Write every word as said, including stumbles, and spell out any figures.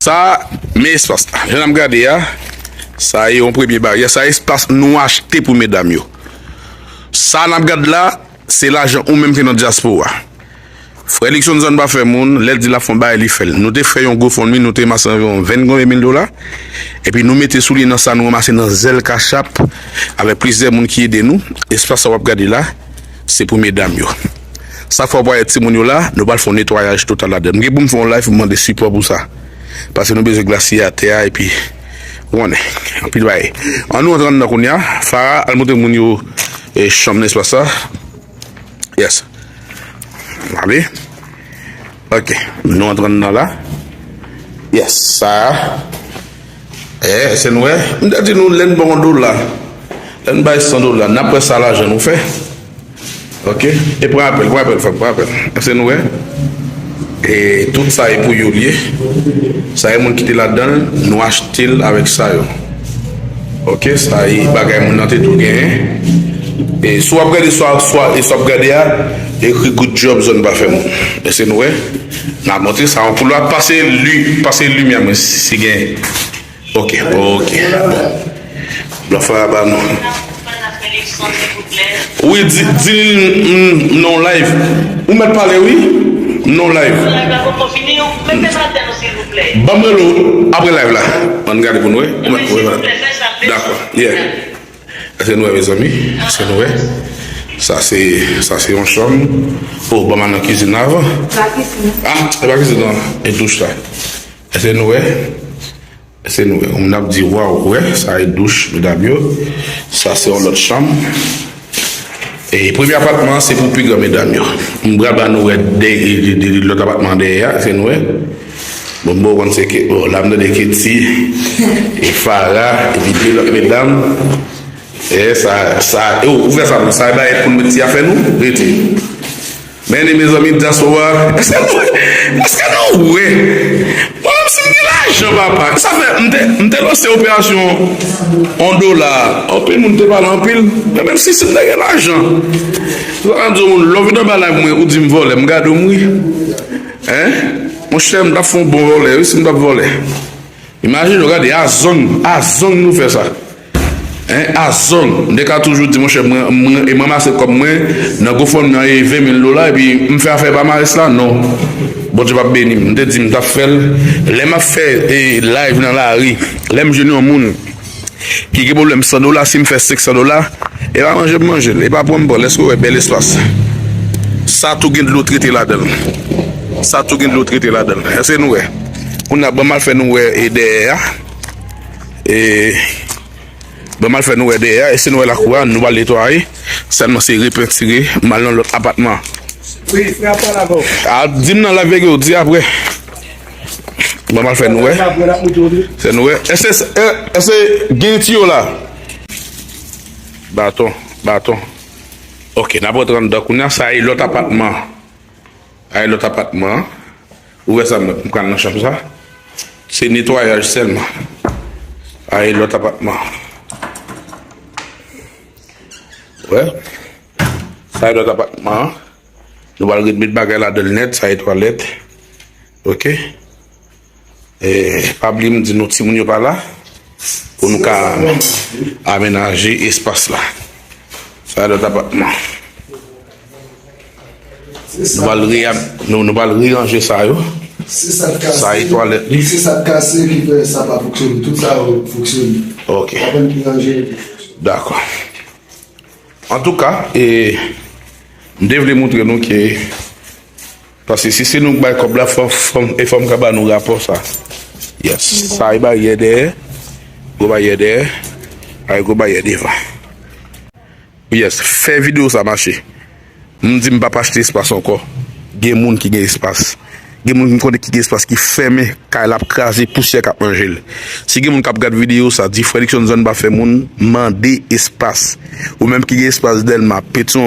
Sa, men espas la. Jan n ap gade a, sa e yon premye baryè. Sa espas nou achte pou medam yo. Sa n ap gade la, se lajan ou menm ki nan dyaspora. Frè Luckson Zòn Pa Fè Moun, lè l di l ap fè yon bagay, li fè l. Nou te fè yon GoFundMe, nou te ranmase anviwon venn konbyen mil dola. Epi nou mete sou li nan sa nou ranmase nan zèl Cash App, avèk plizyè moun ki ede nou. Espas sa w ap gade la, se pou medam yo. Sa fè w wè timoun yo la, nou pral fè yon netwayaj total ladan l. M gen pou m fè yon live pou m mande sipò pou sa. Paske nou bezwen glasye atè a, epi, ou konnen, anpil bagay. Ann nou antre anndan kounye a. Farah, al montre moun yo, e, chanm nan espas sa. Yes. Ale. Ok. Nou antre anndan la. Yes. Sa. Eh, se nou wè. M te di nou, lè n ba w yon dola, lè n bay san dola, n ap wè sa lajan nou fè. Ok. E pran apèl, pran apèl, frè m, pran apèl. Se nou wè. E tout sa e pou yo l ye. Sa e moun ki te ladan l, nou achte l avèk sa yo. Ok, sa e bagay moun nan te tou genyen. E si w ap gade, swa, swa, e si w ap gade a, ekri Good Job Zòn Pa Fè Moun. E se nou wè. N ap montre sa yon koulwa. Pase li, pase limyè mwen si gen. Ok, ok. Bon. Blòf la ba nou. Wi, di, di m, m, m nan live. Ou mèt pale, wi. M nan live. Ban m rele w apre live la. Ann gade pou nou wè. Ou mèt, wi, voilà. Dakò. Yeah. Èske nou wè, mezanmi? Èske nou wè? Sa se, sa se yon chanm. Oh, ban m al nan kizin la avan. Ah, e pa kizin nan. E douch la. Èske nou wè? Èske nou wè? Moun ap di, waw, wè, sa e douch, medam yo. Sa se yon lòt chanm. E premye apatman an se pou pi gran medam yo. M pral ba nou wè de, de, de, de lòt apatman dèyè a, èske nou wè? Bon, m bon, konn se ke, bon, la m tande Ketty, e Farah, epi de lòt medam. E sa, sa, e ou, ou fè sa, sa e bagay pou nou met ti afè nou, rete. Men, mezanmi, dyaspora, èske nou, èske nou wè? Mwen menm, si m gen lajan, papa, sa fè, m te, m te lanse operasyon yon dola. Anpil moun te pale anpil. Men menm si, si m te gen lajan. Sa ka di yon moun, lè w vin anba live mwen, ou di m vòlè, m gade w, m ri. Hein? Monchè, m t ap fè yon bon vòlè, wi, si m t ap vòlè. Imajine w, gade, a zong, a zong nou fè sa. Hein, a zong. M te ka toujou di, monchè, mwen, mwen, e m ranmase kòb mwen, nan GoFundMe an, e ven mil dola, epi m fè afè pa mares la, non. Bondye p ap beni m. M te di m t ap fè l. Lè m ap fè, e, live nan lari, lè m jwenn yon moun ki gen pwoblèm san dola, si m fè senk san dola, e pa manje m manje l, e pa pran m pran l. Èske w wè bèl espas? Sa tou gen dlo trete ladan l. Sa tou gen dlo trete ladan l. Èske nou wè? Kounye a, ban m al fè nou wè, e dèyè a. E, ban m al fè nou wè dèyè a. Èske nou wè lakou a? Nou pral netwaye. Sèlman se repentire. M al nan lòt apatman. Wi, frè ap pale avè w. A, di m nan live yo, di apre. Ban m al fè nou wè. Apre l ap montre w tou. Fè nou wè. Èske, èske gen tiyo la? Baton, baton. Ok, n ap rantre anndan kounye a. Sa e lòt apatman. Sa e lòt apatman an. Ouvè sa mwen pou m ka al nan chanm sa. Se netwayaj sèlman. Sa e lòt apatman. Wè. Sa e lòt apatman an. Nou pral ret met bagay ladan l nèt, sa e twalèt. Ok. E, pa bliye m di nou timoun yo pa la. Pou nou ka amenaje espas la. Sa e lòt apatman. Nou pral re-, nou, nou pral reyanje sa yo. Sa e twalèt li. Se sa k kase ki fè sa pa fonksyone. Tout sa yo fonksyone. Ok. Aprann ki ranje. Dakò. Antouka, e, m te vle montre nou ke, paske si se nou k bay kòb la, fò, fò, e fò m ka ba nou rapò sa. Yes. Sa e baryè dèyè, gwo baryè dèyè, ay gwo baryè devan. Yes, fè videyo sa mache. M di m p ap achte espas ankò. Gen moun ki gen espas. Gen moun m konnen ki gen espas ki fèmen, kay la ap kraze, pousyè k ap manje l. Si gen moun k ap gad videyo sa, di Frè Luckson Zòn Pa Fè Moun mande espas. Ou menm ki gen espas Dèlma, Petyonvil,